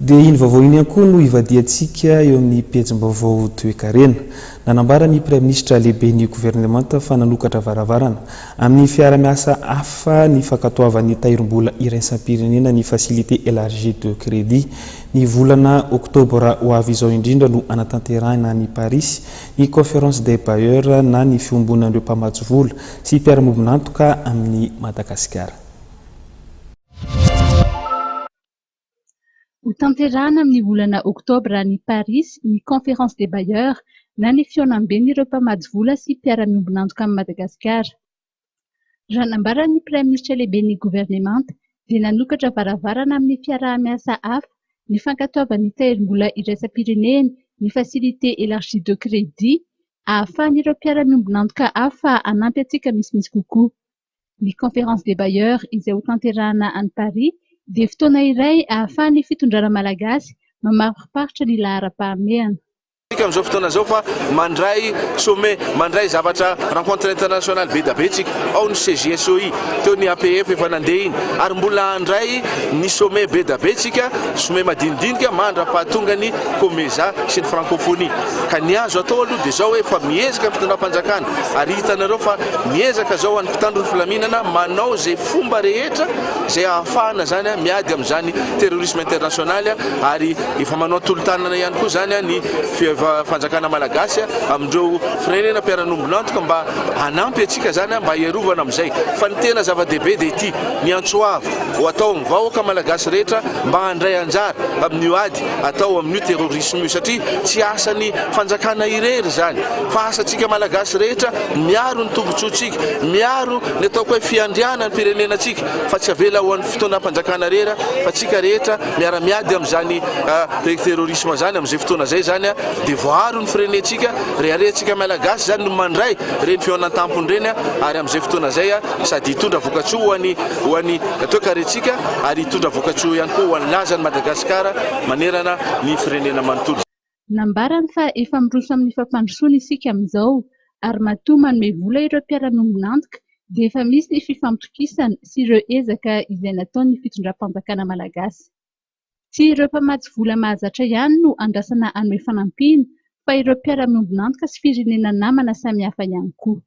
Dia iny vaovao iny ihany koa no ivadihantsika eo amin'ny pejim-baovao toekarena. Nanambara ny Praiminisitra lehiben'ny governemanta fa nanokatra varavarana amin'ny fiara-miasa hafa ny fankatoavan'ny tahirim-bola iraisam-pirenena ny Facilité élargie de crédit. Ny volana oktobra ho avy izao indrindra no hanatanterahina any Parisy ny Conférence des bailleurs na ny fiombonan'ireo mpamatsy vola sy mpiara-miombon'antoka amin'i Madagasikara. Hotanterahina amin'ny volana oktobra any Parisy ny Conférence des bailleurs na ny fihaonamben'ireo mpamatsy vola sy mpiara-miombon'antoka amin'i Madagasikara. Raha nambaran'ny Praiminisitra lehiben'ny governemanta dia nanokatra varavarana amin'ny fiaraha-miasa hafa ny fankatoavan'ny tahirim-bola iraisam-pirenena ny Facilité élargie de crédit ahafahan'ireo mpiara-miombon'antoka hafa hanampy antsika misimisy kokoa. Ny Conférence des bailleurs izay hotanterahina any Paris dia fotoana iray ahafahan'ny fitondrana malagasy mamariparitra ny laharam-pahamehana. Tsika amin'izao fotoana izao fa mandray sommet, mandray zavatra rencontre internationale be dia be tsika. Ao ny CJSOI, teo ny APF efa nandeha iny ary mbola handray ny sommet be dia be tsika, sommet madinidinika mandra-pahatonga ny Comesa sy ny Francophonie. Ka ny azo atao aloha dia izao hoe efa miezaka ny fitondram-panjakana ary hitanareo fa miezaka izao any mpitandro ny filaminana manao izay fomba rehetra izay ahafahana izany miady amin'izany terrorisme international ary efa manao tolo-tanana ihany koa izany ny fanjakana malagasy amin'ireo firenena mpiara-miombon'antoka mba hanampy antsika izany mba hiarovana amin'izay. Fa ny tena zava-dehibe dia ity, ny antso avo ho atao amin'ny vahoaka malagasy rehetra mba handray anjara amin'io ady atao amin'io terrorisme io satria tsy asan'ny fanjakana irery izany fa asantsika malagasy rehetra miaro ny tombotsoantsika, miaro ny ataoko hoe fiandrianam-pirenenantsika fa tsy avela ho an'ny fitondram-panjakana irery fa tsika rehetra miara-miady amin'izany terrorisme izany, amin'izay fotoana izay izany dia voaaro ny firenentsika, reharehantsika malagasy izany no mandray ireny fihaonan-tampony ireny ary amin'izay fotoana izay sady hitondra vokatsoa ho an'ny ho an'ny toekarentsika ary hitondra vokatsoa ihany koa ho an'ny lazan'i Madagasikara manerana ny firenena manontolo. Nambarany fa efa miroso amin'ny fampandrosoana isika amin'izao ary matoa manome vola ireo mpiara-miombon'antoka dia efa misy ny fifampitokisana sy ireo ezaka izay nataon'ny fitondram-panjakana malagasy. Tsy ireo mpamatsy vola mahazatra ihany no andrasana hanome fanampiana fa ireo mpiara-miombon'antoka sy firenena namana samihafa ihany koa.